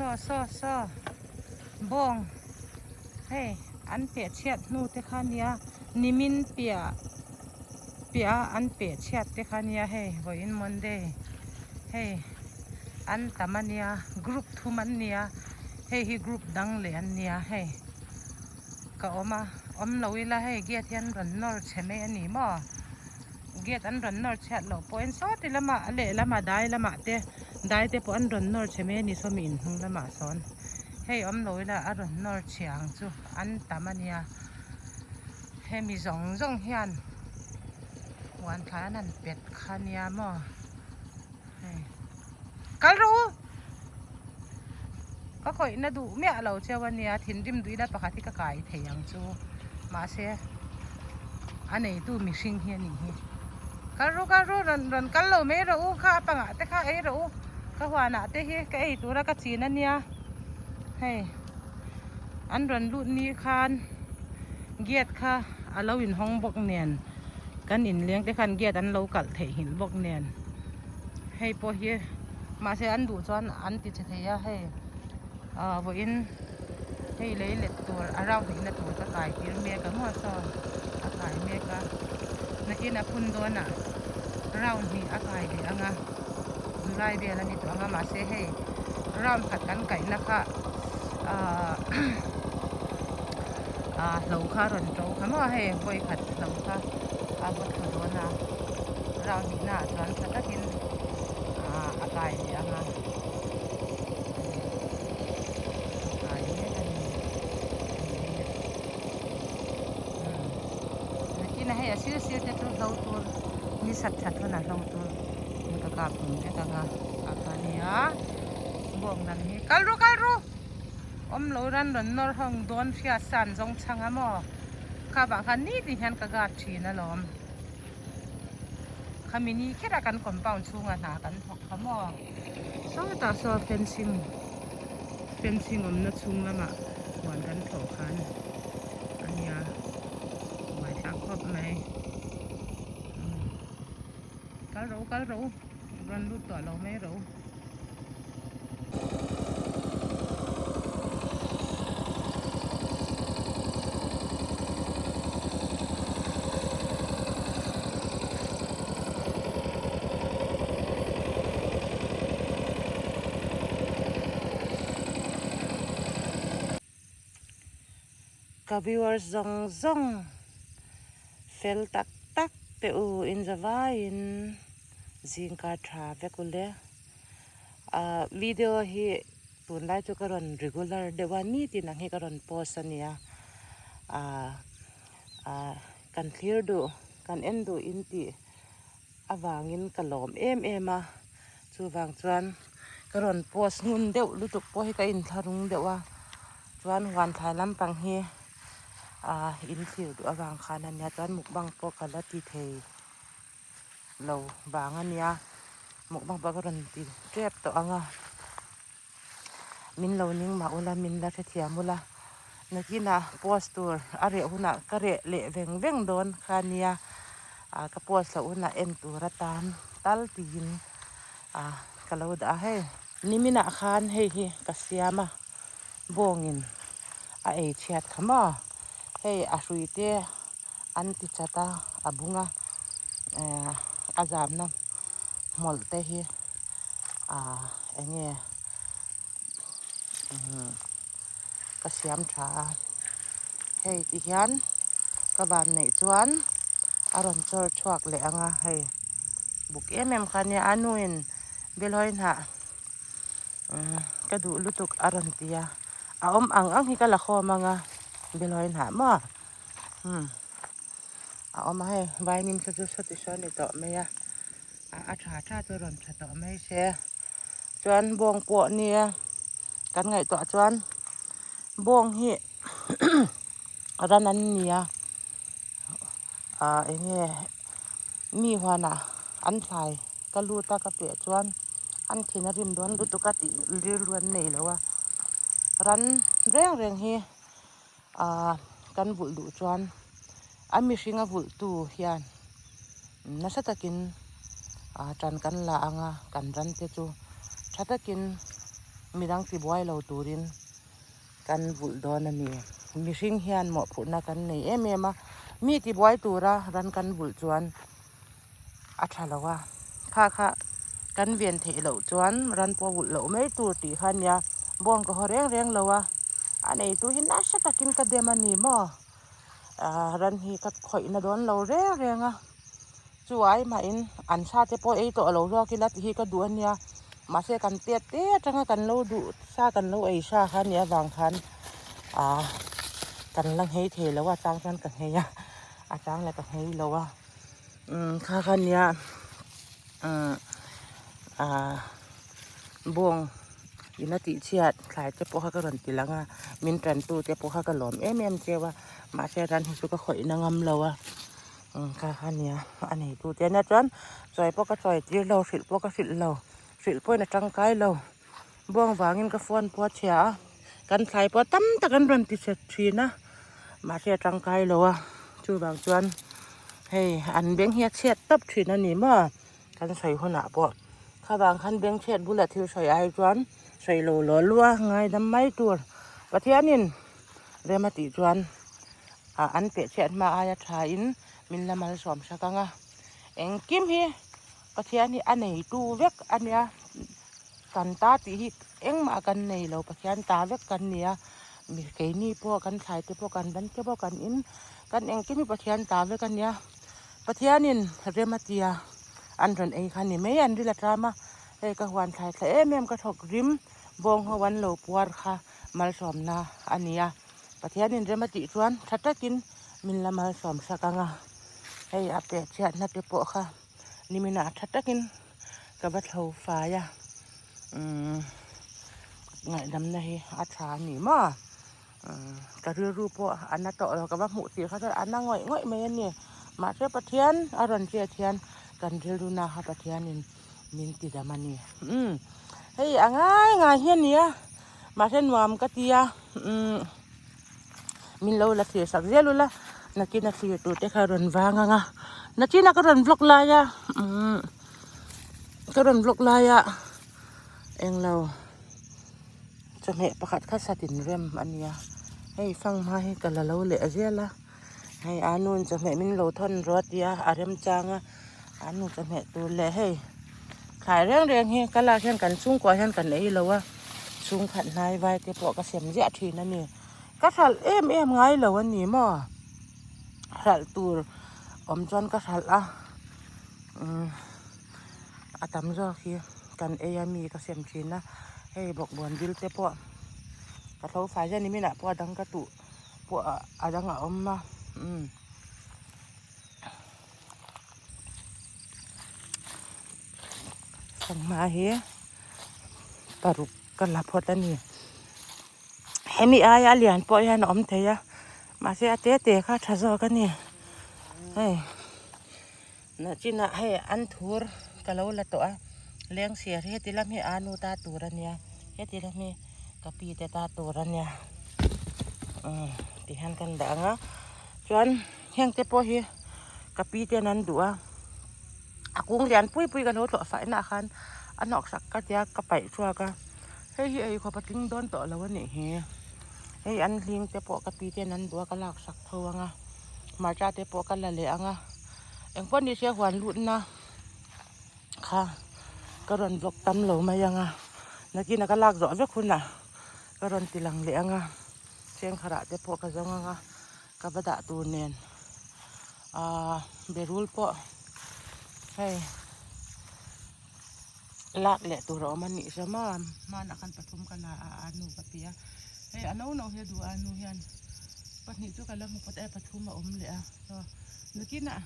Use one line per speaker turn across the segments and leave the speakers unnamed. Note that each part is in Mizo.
Saw saw saw bawng hei an peh chhiat hnu te kha nia nimin piah piah a an peh chhiat te kha nia hei vawiin monday hei an tam a nia group thum an nia hei hi group dang leh an nia hei ka awm a awm lo ila hei gate hi an rawn nawr chhe mai a ni maw. Gate an rawn nawr chhiat loh pawhin sawti lamah a lehlamah dai lamah te dai te pawh an rawn nawr chhe mai a ni saw mi inhnung lamah sawn hei awm lo ila a rawn nawr chhia ang chu an tam a nia hemi zawng zawng hian huan thlai an han pet kha nia maw hei kal rawh u ka khawihna duh miah lo cheu a nia thinrim duh ila pakhat hi ka kai thei ang chu mahse a neitu mihring hi a nih hi kal ru kal ru rawn rawn kal lo mai rawh u kha a pangah te kha ei rawh u ka huanah te hi ka ei tura ka chin a nia hei an rawn lut ni khan gate kha a lo inhawng bawk nen kan inleng te khan gate an lo kalh theihnghilh bawk nen. Hei pawh hi mahse an duh chuan an ti che thei a hei ah vawiin hei lei let tur a round hnih na tur ka kai tir mek a maw saw a kai mek a nakin a phun dawn ah round hnih a kai leh ang a July vel a ni tawh ang a mahse hei round khat kan kaih na kha ah ah hlo kha a rawn to kha maw hei vawi khat hlo kha a va thlu dawn a. Round hnihna ah chuan tha takin ah a kai leh ang a a kai mek a ni umm nakin a hei a sir sir te chu hlo tur ni sat that hun a hlo tur in ka kap hlum vek ang a a kha nia bawng lam hi kal ru kal ru awm lo ran rawn nawr hawng dawn hriat san zawng chhang a maw kha vang khan nitin hian ka guard thin alawm. Khami ni kher a kan compound chhunga hna kan thawk kha maw sawtah saw fencing fencing awmna chhung lamah huan kan thlawh khan a nia buaithlak khawp mai kal rawh u kal rawh u rawn lut tawh lo mai rawh u. Ka viewers zawng zawng fel tak tak te u inzavaiin zingkar tha vek u le. Ahh video hi tunlai chu ka rawn regular deuh a nitin ang hi ka rawn post a nia ahh ahh kan thlir duh kan en duh in tih avangin ka lawm em em a chuvang chuan ka rawn post ngun deuh lutuk pawh hi ka inthlahrung deuh a chuan huan thlai lampang hi ahh in thlir duh avang khan a nia chuan mukbang pawh ka la ti thei. lo vang a nia mukbang pawh ka rawn ti tep tawh ang a min lo ning mah ula min la hrethiam ula nakinah post tur a reh hunah ka reh leh veng veng dawn kha nia ah ka post loh hunah en tur atan tal tiin ah ka lo dah a hei niminah khan hei hi ka siam a bawngin a ei chhiat kha maw hei a hrui te. An ti chat a a bung a ehh a zamna hmawlh te hi ahh eng nge umm ka siam tha a hei ti hian ka van neih chuan a rawn chawr chhuak leh ang a hei buk em em kha nia a nuin belhawi hnah umm ka duh lutuk a rawn ti a a awm ang ang hi ka la khawm ang a belhawi hnah maw. Umm a awm a hei vaimin kha chu sawti sawn ni tawh mai a a tha tha chu a rawn tha tawh mai se chuan bawng pawh nia kan ngaihtuah chuan bawng hi ran an ni a ah eng nge mi huanah an thlai ka lut a ka peh chuan an thin a rim dawn lutuk a tih rilru an nei lo a ran reng reng hi. Ahh kan vulh duh chuan a mihring a vulh tu hian nasa takin ah tan kan la ang a kan ran te chu tha takin. Midang tibuai lo turin kan vulh dawn a ni. Mihring hian mawhphurhna kan nei em em a, mi tibuai tura ran kan vulh chuan a tha lo a, kha kha kan ven theih loh chuan ran pawh vulh loh mai tur tih kha a nia, bawng ka haw reng reng lo a, a neitu hi nasa takin ka dem a ni maw? Ahh ran hi ka khawihna dawn lo reng reng a, chu ai mahin an sa te pawh ei tawh lo zawk ila tih hi ka duh a nia, mahse kan tet te atanga kan lo duh sa kan lo ei sa kha a nih avang khan ahh kan la nghei thei lo a, a chang chuan ka nghei a, a chang leh ka nghei lo a. Umm kha kha nia umm ah bawng in a tih chhiat thlai te pawh kha ka rawn ti lang a min tan tu te pawh kha ka lawm em em cheu a mahse ran hi chu ka khawih na ngam lo a umm kha kha nia a nei tu te ania chuan chawi pawh ka chawi tir lo hrilh pawh ka hrilh lo hrilh pawhin a tangkai lo bawng vangin ka phone pawh a chhia a kan thlai pawh tam tak an rawn ti chhe thin a mahse a tangkai lo a chuvang chuan hei an beng hi a chhiat tawp thin a ni maw kan sawi hunah pawh khavang khan beng chhiat bulah thil sawi ai chuan sawi lo law lua ngaidam mai tur Pathianin rem a tih chuan ah an peh chhiat hma aia tha in min la malsawm sak ang a engkim hi Pathian hi a neitu vek a nia. Kan ta tih hi engmah kan nei lo Pathian ta vek kan ni a mi keini pawh kan thlai te pawh kan ban te pawh kan in kan engkim hi Pathian ta vek a nia Pathianin rem a tia an rawn ei kha ni mai an ril a tlam a hei ka huan thlai thla em em ka thawk rim bawng ho an lo puar kha malsawmna a ni a Pathianin rem a tih chuan tha takin min la malsawm sak ang a hei a peh chhiatna te pawh kha niminah tha takin. Ka va thlo fai a umm ngaihdamna hi a tha a ni maw umm ka rilru pawh a na tawh lo ka va hmuh tir kha chuan a na ngawih ngawih mai a ni mahse Pathian a rawn hriat hian kan rilru na kha Pathianin min ti dam a ni umm hei a ngai ngai hi a ni a mahse nuam ka ti a umm min lo la thlir sak zel ula nakin a thlir tur te kha a rawn vang ang a nachin a ka rawn vlog lai a umm ka rawn vlog lai a englo chawhmeh pakhat kha satin rem a nia hei fanghma hi ka la lo leh zel a hei a nu in chawhmeh min lo thawn rawh a tia a remchang a a nu chawhmeh tur leh hei thlai reng reng hi ka lak hian kan chhungkua hian kan ei lo a chhungkhat hnai vai te pawh ka sem ziah thin a ni ka hralh em em ngai lo a ni maw hralh tur awm chuan ka hralh a umm a tam zawk hi kan ei a mi ka sem thin a hei bawkbawn dil te pawh ka tho fai hian niminah pawh a dang ka tuh pawh a dang a awm a umm. Sangha hi paruk ka la phawt a ni hemi aia lian pawh hian a awm thei a mahse a te te kha a tha zawk a ni hei nachinah hei an thur ka lo la tawh a leng siar hi heti lam hi a nu ta tur a nia heti lam hi ka pi te ta tur a nia umm tihian kan dah ang a chuan. Heng te pawh hi ka pi ten an duh a a kung lian pui pui ka lo tlawh fah inah khan a hnawk sak ka tia ka paih chhuak a hei hi ei khawp a tling dawn tawh lo a nih hi hei an hling te pawh ka pi ten an duh a ka lak sak tho ang a hmarcha te pawh ka la leh ang a engpawh ni se huan lutna kha ka rawn vlog tam lo mai ang a nakin a ka lak zawh vek hunah ka rawn ti lang leh ang a chengkharah te pawh ka zawng ang a. Ka va dah tur nen ahh berul pawh hei lak leh tur a awm a nih zawm a hmanah khan pathum ka la a a nu ka ti a hei a no no hi a duh a nu hian pahnih chu ka la hmu phawt e pathum a awm leh a chaw nakinah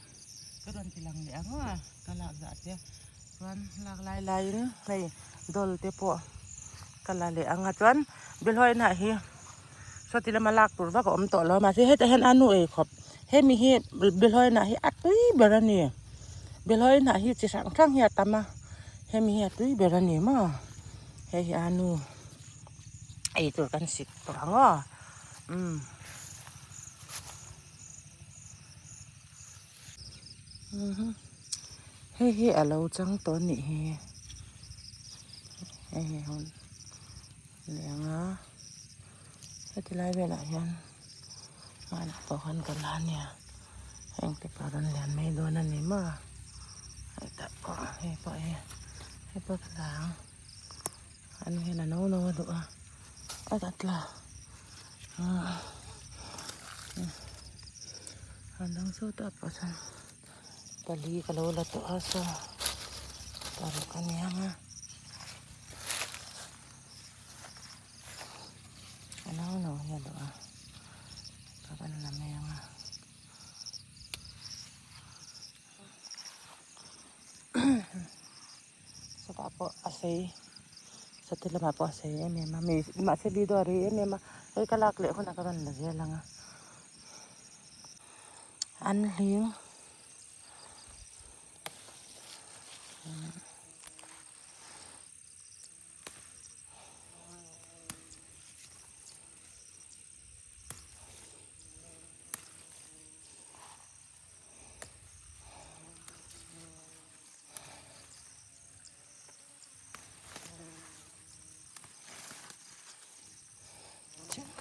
ka rawn ti lang leh ang a ka lak zah te chuan lak lai laiin hei dawl te pawh ka la leh ang a chuan belhawina hi. Sawti lama lak tur vak a awm tawh lo a mahse hetah hian a nu ei khawp hemi hi belhawi hnah hi a tui ber a ni belhawi hnah hi chi hrang hrang hi a tam a hemi hi a tui ber a ni maw hei hi a nu ei tur kan sik tawh ang aw umm. Hei hi a lo chang tawh a nih hi hei hi. Leh ang a heti lai velah hian hmanah pawh khan ka la ania heng te pawh a rawn lian mai dawn a ni maw hetah pawh hei pawh hi hei pawh ka la ang an hian a no no a duh a a ta tla ah a dang sawtah pawh sawn pali ka lo la tawh a saw paruk a ni ang a. A no no hi a duh a ka rawn la mai ang a chutah pawh a sei sawti lamah pawh a sei em em a mi mahse video a rei em em a hei ka lak leh hunah ka rawn la zel ang a an hling.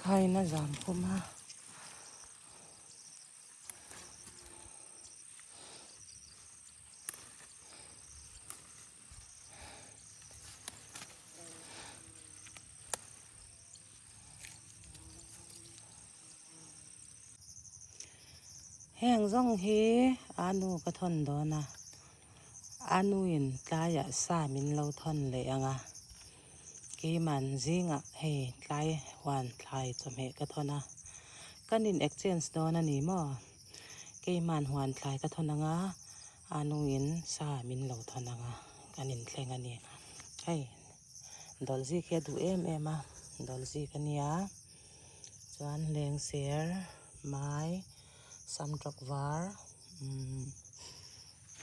Khain a zam khum a. Heng zawng hi a nu ka thawn dawn a, a nuin tlaiah sa min lo thawn leh ang a, keiman zingah hei tlai huan thlai chawhmeh ka thawn a, kan in exchange dawn a ni maw? Keiman huan thlai ka thawn ang a. A nungin sa min lo thawn ang a, kan inthleng a ni. Hei dawlzik hi a duh em em a, dawlzik a nia. Chuan lengser, mai, samtawk var, umm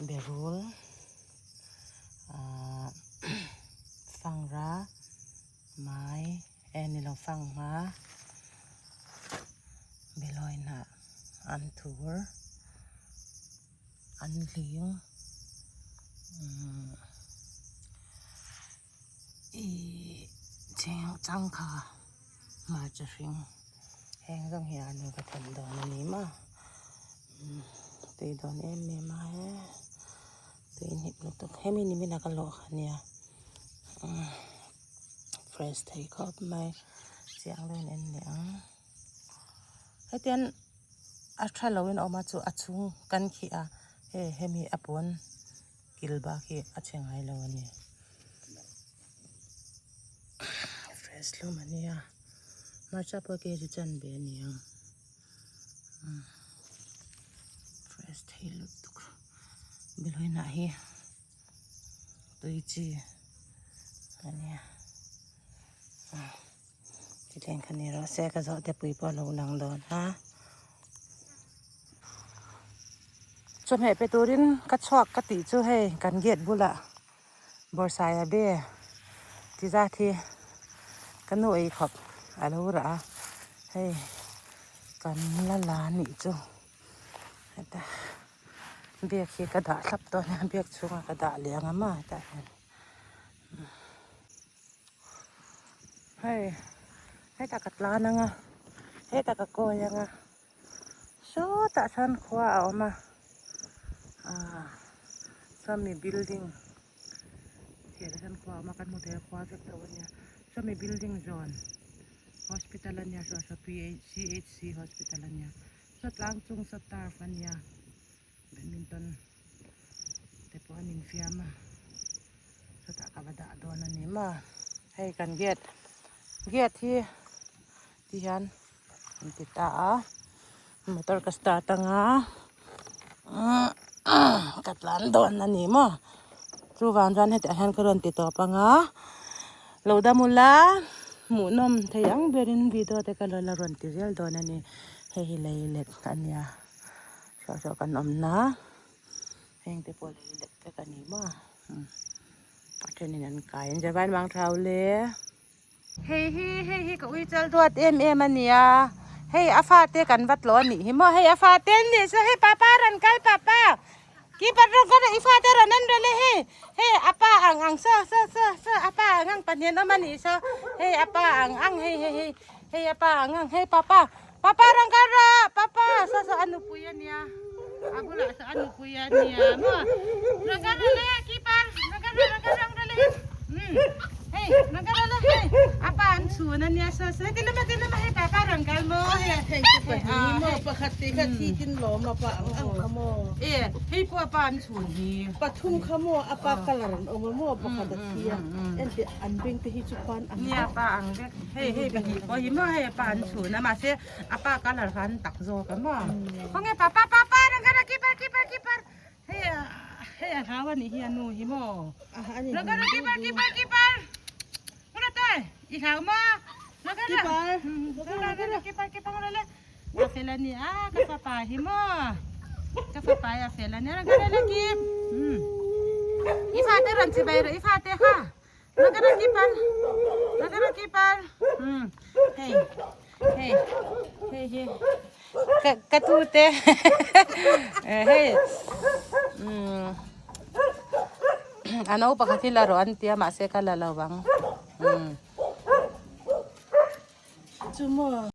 berul, ahh fangra, mai e ni lo fanghma, behlawi hnah an thur. An hling ihh cheng changkha hmarcha hring heng zawng hi an ka thawn dawn a ni maw tui dawn em em a he tui hnip lutuk hemi ni min a ka lawh kha nia fresh thei khawp mai chiang deuhin en leh ang. Hetian a tha lo in a awm a chu a chhung kan khih a hei hemi a pawn kil bak hi a chhe ngai lo a ni fresh hlawm a nia hmarcha pawh kg chanve a ni ang fresh thei lutuk behlawi hi tui chi a nia. Tithleng kha ni rawh se ka zawh te pui pawh a lo lang dawn a. Chawhmeh pe turin ka chhuak ka tih chu hei kan gate bulah bawrhsaia be ti zat hi ka nu ei khawp a lo rah a hei kan la la nih chu heta bag hi ka dah thlap dawn a bag chhungah ka dah leh ang a maw hetah hian. Hei hetah ka tlan ang a hetah ka kawi ang a sawtah sawn khua a awm a ah sawmi building hetah sawn khua a awm a kan hmu thei a khua vek tho a nia sawmi building zawn hospital a nia saw saw P_H_C hospital a nia saw tlang chung saw turf a nia badminton te pawh an infiam a chutah ka va dah dawn a ni maw hei kan gate gate hi ti hian an ti ta a motor ka start anga ka tlan dawn a ni maw chuvang chuan hetah hian ka rawn ti tawp anga lo dam ula hmuhnawm thei ang berin video te ka la rawn ti zel dawn a ni hei hi lei let a nia. Saw saw kan awm na heng te pawh lei lek vek a ni maw a thenin an kai an zavain mang thau le. Hei hi hei hi ka ui chal duat em em a nia hei a fate kan va tlawh a nih hi maw hei a fate an nih saw hei papa rawn kal papa ki pat rawn kal i fate rawn en rel e hei hei a pa ang ang saw saw saw saw a pa ang ang. pahnih an awm a nih saw hei a pa ang ang hei hei hei hei a pa ang ang hei papa papa rawn kal rawh papa saw saw a nupui a nia a bulah saw a nupui a nia maw rawn kal rawh le keeper rawn kal rawh rawn kal rawh rawn kal le umm hei rawn kal rawh le hei a pa an chhun a nia saw saw heti lama heti lama hei papa rawn kal maw hei
Hei te pahnih maw pakhat te kha thi tin lawm a pa ang ang kha maw
e hei pawh a pa an chhun hi.
Pathum kha maw a pa colour an awm a maw pakhat a thi a enteh an beng te hi chu khuan ang
Nia pa ang vek hei hei pahnih pawh hi maw hei a pa an chhun a mahse a pa colour kha an tak zawk a maw khawnge papa papa rangara keeper keeper keeper hei a hei a hlau a nih hi a nu hi maw rangara keeper keeper keeper ngura tai i hlau maw rangara rangara keeper keeper ngura le A fel a ni a, ka fapa hi maw? Ka fapa hi a fel a ni a, rawn kal ila kip. I fate rawn chibai rawh, i fate kha. Rawn kal ila kip al. Rawn kal ila kip al. Hei, hei, hei hi. Ka ka tu te. Hei. A no pakhat hi la rawh an tia mahse ka la lo ang.
Chu maw?